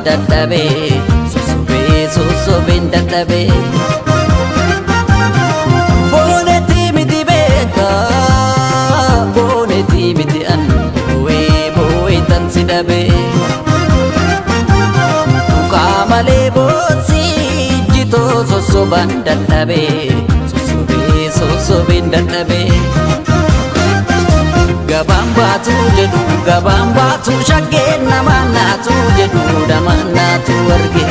Sossobaan dadhabee, sossobee sossobeen dadhabee. Boonetii miti beekaa, boonetii miti an boo'ee boo'ee tan si dhabee. Tuqaa malee boosii jitoo sossobaan dadhabee, sossobee sossobeen dadhabee. Gabaan baatu jedhu, gabaan baatu shaggeen namaan naatu jedhu, namaan naatu arge.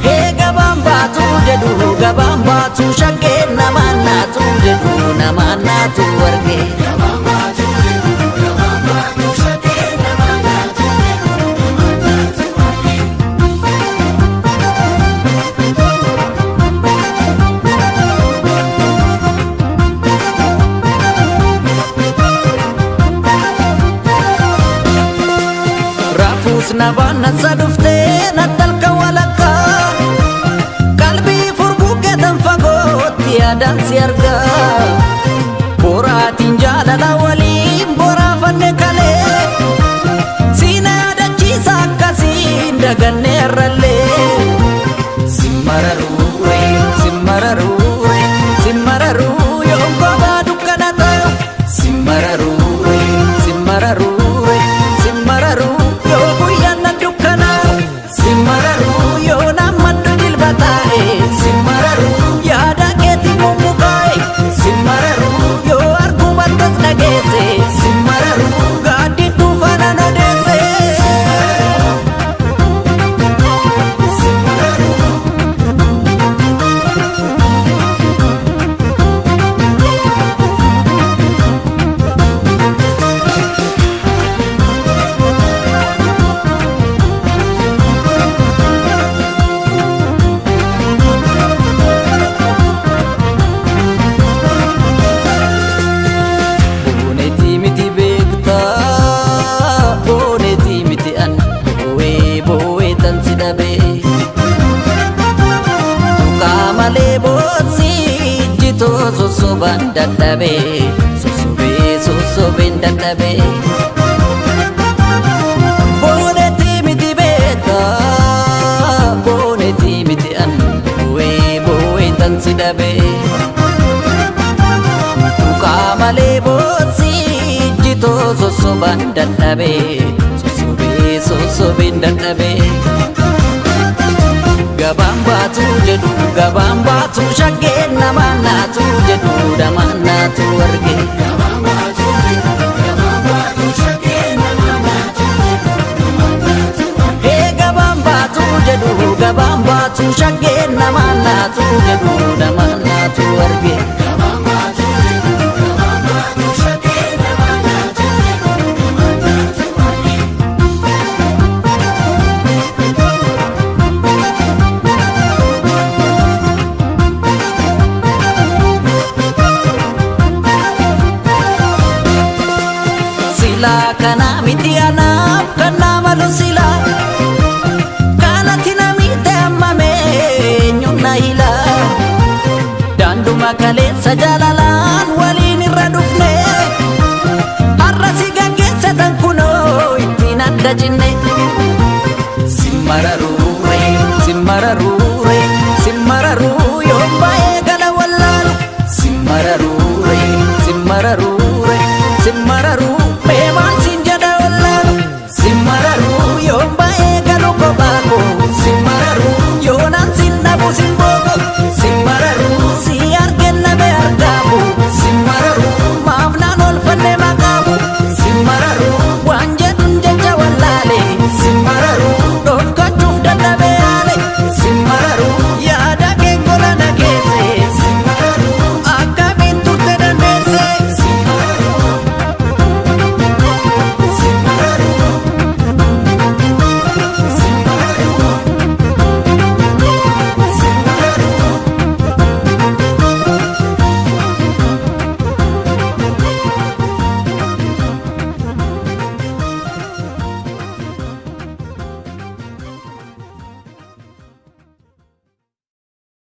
Hee, gabaan baatu jedhu, gabaan baatu shaggeen namaan naatu jedhu, namaan naatu arge. Raafuus nabaan nasa dhuftee nattalka walakkaa, qalbii furguggeetan fagootti yaadaan si argaa. Boraatiin jaalala waliin boraafanne kalee, siina yaadachiisa akkasiin dagannee har'allee. Simmararuure, simmararuure, simmararuu yoon kophaa dukkana ta'u. Simmararuure, simmararuure, simmararuu yoo guyyaan na dukkanaa'u. Simmararuu yoo naammadhu jilba taa'e. Simmararuu yaada keetti mummukaa'e. Simmararuu yoo argumattas dhageesse. Simmararuu gaaddidduu faana odeesse. Boonetii miti beektaa, boonetii miti an boo'ee boo'ee tan si dhabee. Tuqaa malee boosii jitoo sossobaan dadhabee, sossobee sossobeen dadhabee. Boonetii miti beektaa, boonetii miti an boo'ee boo'ee tan si dhabee. Tuqaa malee boosii jitoo sossobaan dadhabee, sossobee sossobeen dadhabee. Gabaan baatu jedhu, gabaan baatu shaggeen namaan naatu jedhu, namaan naatu arge. Hee, gabaan baatu jedhu, gabaan baatu shaggeen namaan naatu jedhu, namaan naatu arge. Silaa kana miti anaaf kan nama malu, silaa kanatti namitti ammame eenyuun na hila. Daanduma kaleessa jaalalaan waliin irra dhufne, har'a si gaggeessatan kunoo ittiin adda cinne.